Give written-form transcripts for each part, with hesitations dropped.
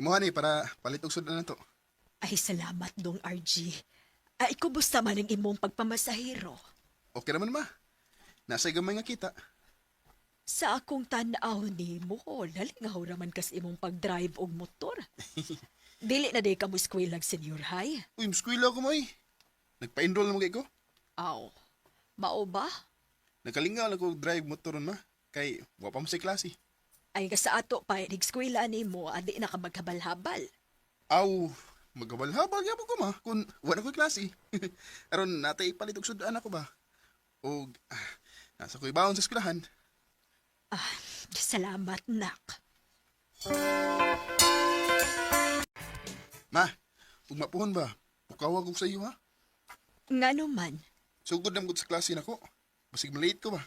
Imuha ni para palit og sudan na to. Ay, salamat dong RG. Ay, kumusta man ang imong pagpamasahero? Okay naman, ma. Nasa gamay nga kita. Sa akong tan-aw nimo, nalingaw raman kas imong pag-drive og motor. Dili na day ka mo eskwelag senior high. Uy, muskwila ko mo eh. Nagpa-enroll na mo kay ko. Aw, mao ba? Nakalingaw lang ko drive motor ron, ma. Kay, wa pa mo sa klase. Ay nga sa ato pa, nag-eskwela nimo, adi na ka maghabal-habal. Aw, maghabal-habal gyapon ko, ma, kung wa na ko'y klase. Aron natay ipalit og sudan ako ba. Og nasa ko'y baon sa eskwelahan. Ah, salamat, nak. Ma, ug mapuhon ba? Pukawag ko sa iyo ha. Ngano man, Sugod na mo sa klase nako. Basig malate ko ba?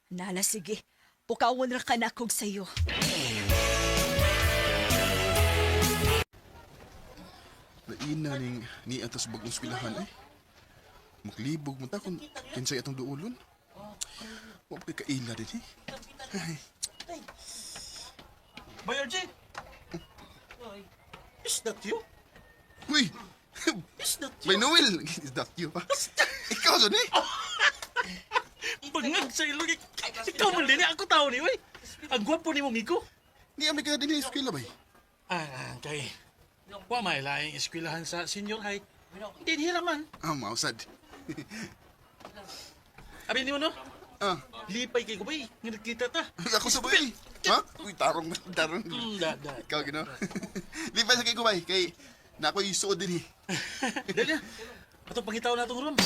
Nala, sige. Pukawon ra ka na kog sayo. Laina ning ni ato sa bagong eskwelahan ay. Maglibog mo ta kung kinsay atong duolon. Wa pa kay kaila din eh. Ay, Boy, RJ! Is that you? uy! Is that May you? Noel! Is that you pa? Ikaw dyan eh! Bangag sa ilong. Ikaw man din, eh. Ako tao ni, uy. Ang gwapo ni mong iko. Ni amay ka din sa eskwela bay. Ah, kay. Wa may laing eskwelahan sa senior high. Hindi hira man. Ah, mausad. Abi ni mo no? Ah, Lipay kay ko bay, nga nagkita ta. ako sa bay. Ha? Uy, tarong, tarong. Da, da. Ikaw gino. Lipay sa kay kubay kay na ako'y suod din eh. Dali na. Atong pangitaw na atong room.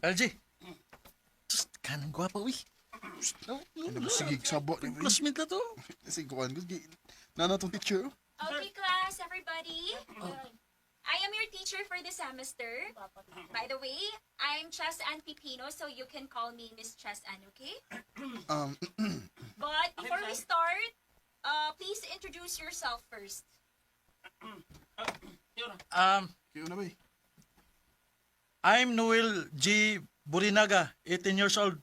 LG. Just kanang gwapa, uy. Ano ba sige sabo ni. Classmate na to. Sige kuan ko. Nana tong teacher. Oh. Okay, class, everybody. I am your teacher for the semester. By the way, I'm Chess Ann Pipino, so you can call me Miss Chess Ann, okay? But before we start, please introduce yourself first. Kayo na bay. I'm Noel G. Burinaga, 18 years old,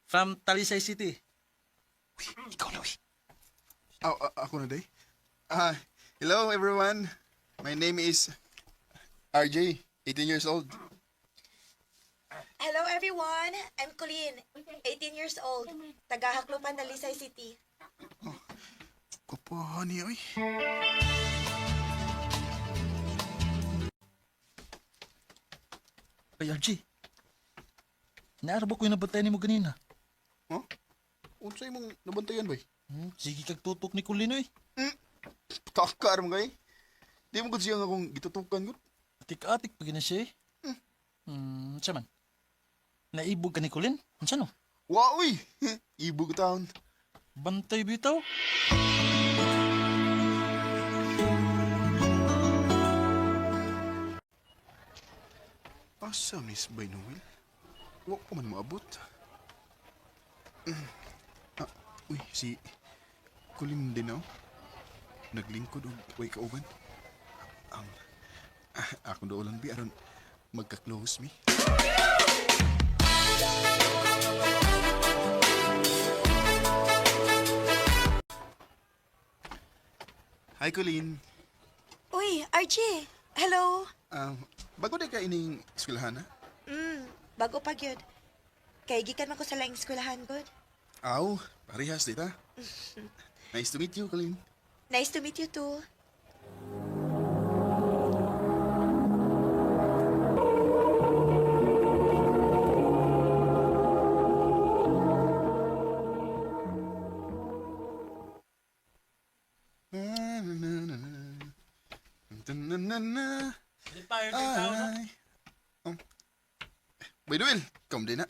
from Talisay City. Uy, ikaw na, uy. Ah, ah, ako na day. Ah, hello everyone. My name is RJ, 18 years old. Hello everyone! I'm Colleen, 18 years old, taga Haklupan, Talisay City. Kapahan niya oy. Ay, RG. Naarbo ko yung nabantayan ni mo ganina. Huh? Unsay mong nabantayan bay? Sige kag tutok ni Colleen, uy. Takar mo kay. Di mo gud siya nga akong gitutukan gud. Atik-atik pa gina siya, eh. Siya man. Naibog ka ni Colleen? Unsa no? Wa uy. Ibog taon. Bantay bitaw? Asa miss by Noel? Wa pa man maabot. Ah, uy, si Colin din oh. Naglingkod og way kauban. Akong doon lang bi aron magka-close mi. Hi, Colleen. Uy, RJ! Hello! Bago di ka ining eskwelahan, ha? Bago pa gyud. Kay gikan man ko sa laing eskwelahan gud. Aw, parehas dita. Nice to meet you, Colleen. Nice to meet you too. Na, na, na, na, na. Na, na, na, na. Tayo tao na. Ay. By the way, come din na.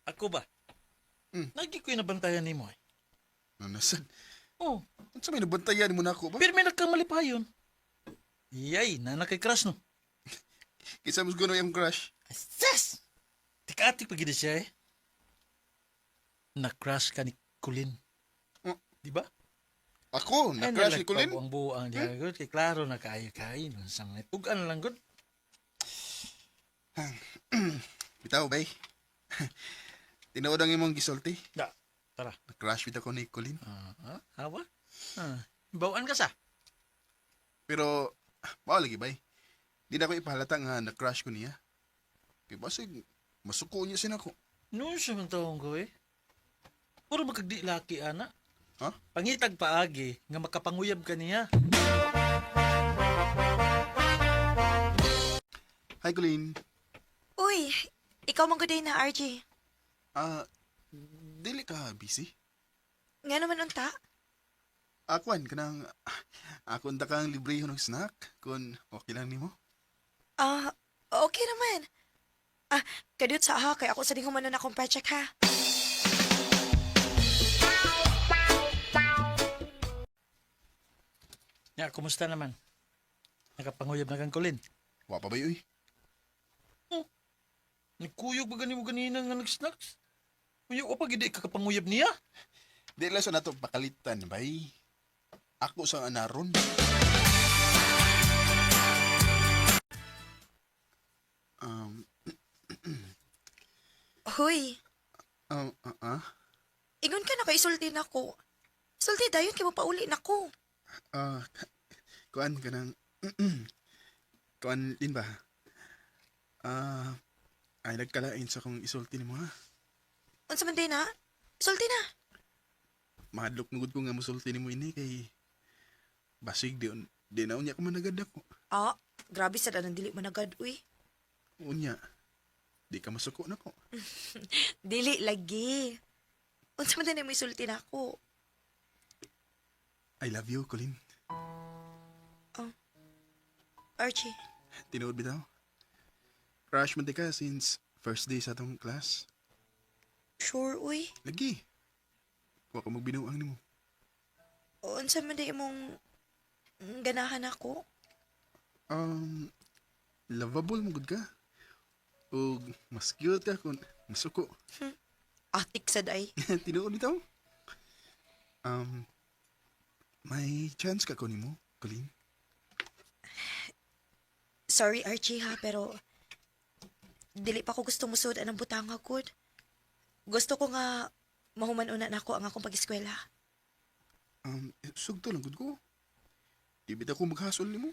Ako ba? Lagi ko yung nabantayan ni mo, eh. Nanasad. Oh, Ano sa may nabantayan mo na ako ba? pero may nagkamalipayon. Yay, na nakay-crush, no? Kaysa mas guno yung crush. Asas! Tika-atik pa gid siya, eh. Na-crush ka ni Colleen. Oh. Di ba? Ako, na-crush ni Colleen? Ang buang diha, good. Kay klaro na kaayo kain. Sang tugan lang, good. Bitaw, bay. Tinuod ang imong gisulti. Da, tara. Na-crush bitaw ko ni Colin. Ah, hawa? Ah, bawaan ka sa. Pero, mao lagi, bay. Di na ko ipahalata nga na-crush ko niya. Kay basig, masuko niya sin ako. No, siya man taong ko eh. Puro magkagdi laki, ana. Ha? Pangitag paagi nga makapanguyab ka niya. Hi, Colin. Uy, ikaw man gud na, RJ. Ah, dili ka busy? Nga naman unta? Akuan, kanang, ako unta kang libre ng snack, kung okay lang nimo. Ah, okay naman. Ah, kadiyot sa ha, kay ako sa ding humanon akong project ha. Ya, kumusta naman? Nakapanguyab na kang Colin. Wa pa ba uy? Nagkuyog ba gani mo ganina nga nag-snacks? Unya, o pag hindi ka kapanguyab niya? Di lang sa nato pakalitan, bay. Ako sa anaron. Um, Hoy, um, ah, ah, ingon ka na kay isulti na ko. Sulti dayon kay pauli na ko. ah, kuan ka ng, kuan din ba? Ah, ay nagkalain sa kong isulti nimo ha. Unsa man day na? Sulti na. Mahadlok mugod ko nga musulti nimo ini kay basig di na unya ko managad ako. Ah, grabe sa danang dili managad uy. Unya, di ka masuko nako. Dili lagi. Unsa man day na mo isulti na ako? I love you, Colin. Archie, Tinuod bitaw. Crush man di ka since first day sa atong class. sure uy. Lagi. Wa ka magbinuang nimo. Unsa man day imong ganahan ako? Um, lovable mo gud ka. Ug mas cute ka kung masuko. Atik sad ay. Tinuod bitaw. Um, may chance ka ko nimo, Colin. Sorry Archie ha, pero dili pa ko gusto musud anang butanga gud. Gusto ko nga mahuman-una na ako ang akong pag-eskwela. Sugto lang gud ko. Di bitaw ko maghasol nimo.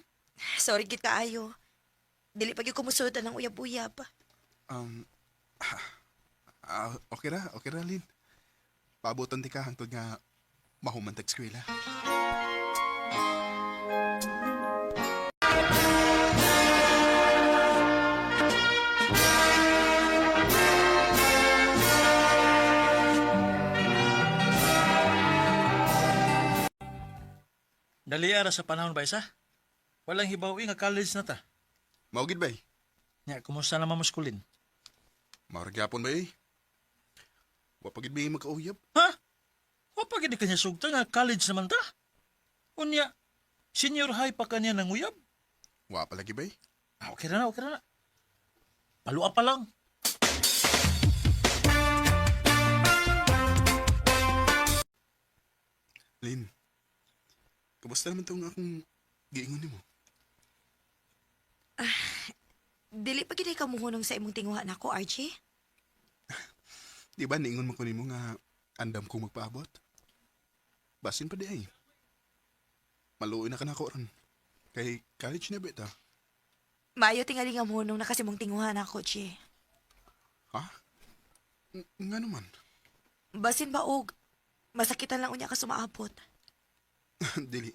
Sorry gid kaayo. Dili pa gyud ko musud anang uyab-uyab. Um, okay ra, Lin. Paabotan di ka hangtod nga mahuman tag eskwela. Dali ara sa panahon ba isa? Walang hibaw nga college na ta. Mao gid bay. Nya, kumusta naman mo Colin? Mao ra gyapon bay. Wa pa gid may magkauyab. Ha? Wa pa gid kanya sugta nga college naman ta. Unya, senior high pa kanya nang uyab. Wa pa lagi bay. Ah, okay ra na, okay ra na. Palua pa lang. Lin. Kumusta naman tong akong giingon nimo? Dili pa gid ka muhunong sa imong tinguha nako, Archie. Di ba niingon man ko nimo nga andam kong magpaabot? Basin pa di ay. Maluoy na ka nako ron. Kay college na bita. Maayo tingali nga muhunong na kasi mong tinguha nako, Chi. Ha? Nga naman. Basin ba og masakitan lang unya ka sumaabot. Dili.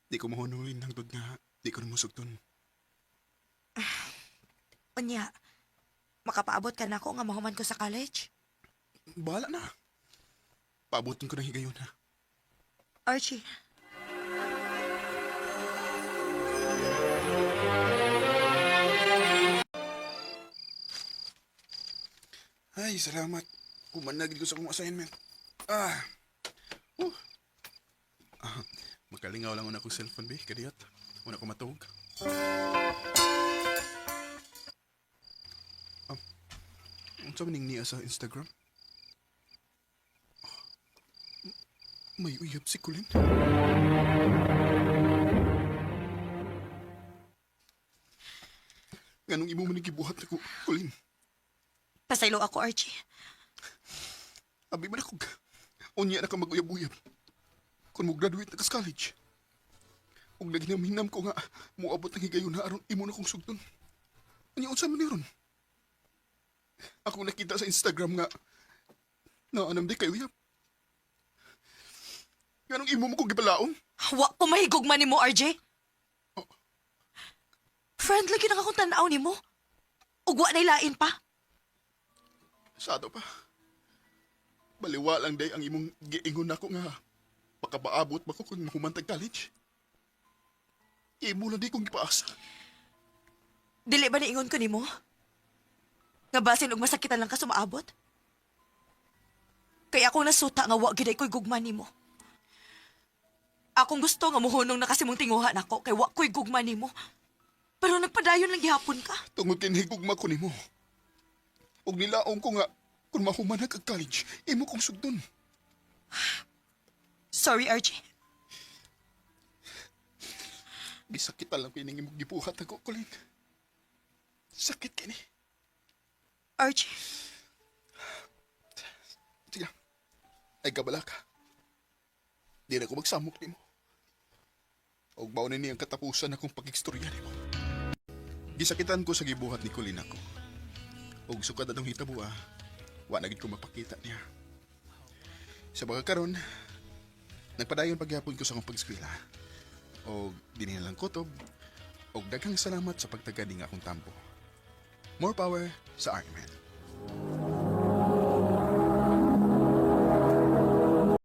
Di ko mahunong Lin hangtod nga di ko namusugton. Unya, makapaabot ka nako nga mahuman ko sa college. Bahala na. Paabotin ko ng higayon ha. Archie, Ay, salamat. Kumanagid ko sa akong assignment. Ah. Ah, makalingaw lang una kong cellphone, be. Kadiyot. Una ko matug. Ah, unsa man ning niya sa Instagram? Ah, may uyab si Colin. Ganong Nganong imo man gibuhat nako, Colleen? Pasaylo ako, Archie. Abi man ako. Unya na ka mag-uyab-uyab. Kung mo graduate na ka sa college. Ug naghinam-hinam ko nga moabot ang higayon na aron imo na kong sugton. Unya unsa man ni ron? Ako nakita sa Instagram nga naanam di kay uyab. Nganong imo mo kong gibalaon? Wa ko mahigugma nimo, RJ. Friendly gyud ang akong tan-aw nimo. Ug wa nay lain pa. Sa ato pa. Baliwa lang day ang imong giingon nako nga makapaabot ba ko kung mahumantag college. Imo lang di kong gipaasa. Dili ba niingon ko nimo? Nga basin og masakitan lang ka sumaabot? Kaya akong nasuta nga wa gyud ay ko'y gugma nimo. Akong gusto nga muhunong na kasi mong tinguha nako kay wa ko'y gugma nimo. Pero nagpadayon lang gihapon ka. Tungod kay nahigugma ko nimo. Ug nilaong ko nga kung mahuman na kag college, imo kong sugdon. Sorry, RJ. Gisakitan lang kining imong gibuhat ako, Colin. Sakit kini. RJ, Sige. Ay kabala ka. Di na ko magsamok nimo. Og mao na ni ang katapusan akong pagigstorya nimo. Gisakitan ko sa gibuhat ni Colin ako. Og sukad atong hitabo ah, wa na gid ko mapakita niya. Sa mga karon, nagpadayon pagyapon ko sa akong pag-eskwela. Og dinhi na lang kutob. Og daghang salamat sa pagtagad ning akong tampo. More power sa RMN.